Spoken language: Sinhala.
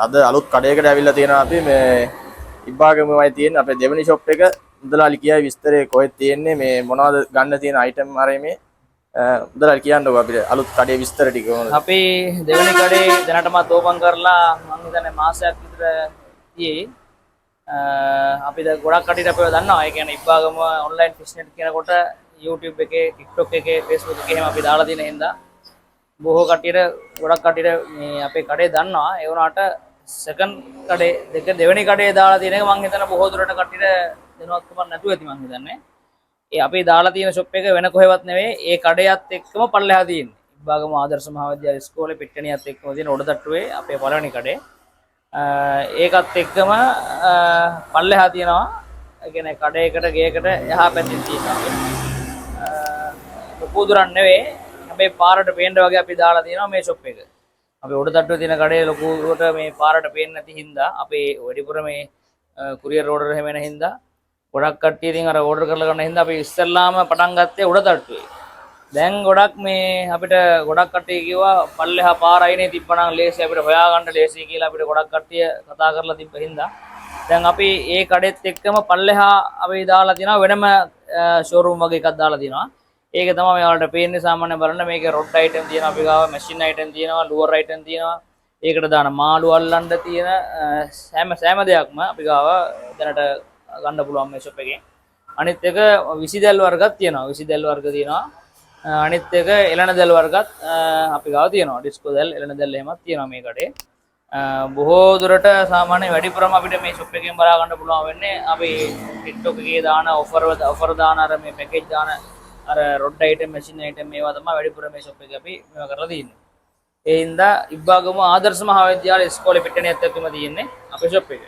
අද අලුත් කඩයකට ඇවිල්ලා තියෙනවා. අපි මේ ඉබ්බාගමමයි තියෙන්නේ අපේ දෙවෙනි ෂොප් එක. මුදලාලි කියයි විස්තරේ කොහෙද තියෙන්නේ, මේ මොනවද ගන්න තියෙන අයිටම් අරේ මේ. මුදලාලි කියන්නකෝ අපිට අලුත් කඩේ විස්තර ටික කොහොමද? අපි දෙවෙනි කඩේ දැනටමත් ඕපන් කරලා මං හිතන්නේ මාසයක් විතර තියෙයි. අපි දැන් ගොඩක් කට්ටියට අපිව දන්නවා. ඒ කියන්නේ ඉබ්බාගම ඔන්ලයින් ෆිෂ්නෙට් කියනකොට YouTube එකේ, TikTok එකේ, Facebook එකේ එහෙම අපි දාලා තියෙන හින්දා බොහෝ කට්ටියට, ගොඩක් කට්ටියට මේ අපේ කඩේ දන්නවා. ඒ වුණාට සෙකන්ඩ් කඩේ දෙක දෙවෙනි කඩේ දාලා තියෙන එක මං හිතන බොහෝ දුරට කට්ටියට දැනුවත්කමක් නැතුව ඇති මං හිතන්නේ. ඒ අපි දාලා තියෙන ෂොප් එක වෙන කොහෙවත් නෙවෙයි, ඒ කඩයත් එක්කම පල්ලෙහා තියෙන්නේ. ඉබ්බාගම ආදර්ශ මහාවිද්‍යාල ඉස්කෝලේ පිට්ටනියත් එක්කම තියෙන උඩතට්ටුවේ අපේ පළවෙනි කඩේ. ඒකත් එක්කම පල්ලෙහා තියෙනවා. ඒ කියන්නේ කඩේකට ගේකට එහා පැත්තෙන් තියෙනවා. ලොකු දුරක් නෙවෙයි. හැබැයි පාරට පේන්න වගේ අපි දාලා තියෙනවා මේ ෂොප් එක. අපි උඩ තට්ටුවේ තියෙන කඩේ ලොකුවට මේ පාරට පේන්නේ නැති හින්දා, අපේ වැඩිපුර මේ කුරියර් ඕඩර් එහෙම එන හින්දා, ගොඩක් කට්ටිය ඉතින් අර ඕඩර් කරලා ගන්න හින්දා අපි ඉස්සෙල්ලාම පටන් ගත්තේ උඩ තට්ටුවේ. දැන් ගොඩක් මේ අපිට ගොඩක් කට්ටිය කිව්වා පල්ලෙහා පාර අයිනේ තිබ්බනම් ලේසි, අපිට හොයාගන්න ලේසි කියලා අපිට ගොඩක් කට්ටිය කතා කරලා තිබ්බ හින්දා දැන් අපි ඒ කඩෙත් එක්කම පල්ලෙහා අපි දාලා තිනවා වෙනම ෂෝරූම් වගේ එකක් දාලා තිනවා. ඒක තමයි මේ ඔයාලට පේන්නේ. සාමාන්‍ය බලන්න මේකේ රොඩ් අයිටම් තියෙනවා අපි ගාව, මැෂින් අයිටම් තියෙනවා, ලුවර් අයිටම් තියෙනවා. ඒකට දාන මාළු අල්ලන්න තියෙන සෑම සෑම දෙයක්ම අපි ගාව දැනට ගන්න පුළුවන් මේ ෂොප් එකෙන්. අනිත් එක විසිදැල් වර්ගත් තියෙනවා. විසිදැල් වර්ග තියෙනවා. අනිත් එක එළන දැල් වර්ගත් අපි ගාව තියෙනවා. ඩිස්කෝ දැල්, එළන දැල් එහෙමත් තියෙනවා මේ කඩේ. බොහෝ දුරට සාමාන්‍ය වැඩිපුරම අපිට මේ ෂොප් එකෙන් බලා ගන්න පුළුවන් වෙන්නේ අපි TikTok එකේ දාන ඔෆර් ඔෆර් දාන අර මේ පැකේජ් දාන අර රොඩ් අයිටම්, මැෂින් අයිටම් මේවා තමයි වැඩිපුර මේ ෂොප් එකේ අපි මේවා කරලා තියෙන්නේ. ඒ හින්දා ඉබ්බාගම ආදර්ශ මහාවිද්‍යාල ඉස්කෝලේ පිට්ටනියත් එක්කම තියෙන්නේ අපේ ෂොප් එක.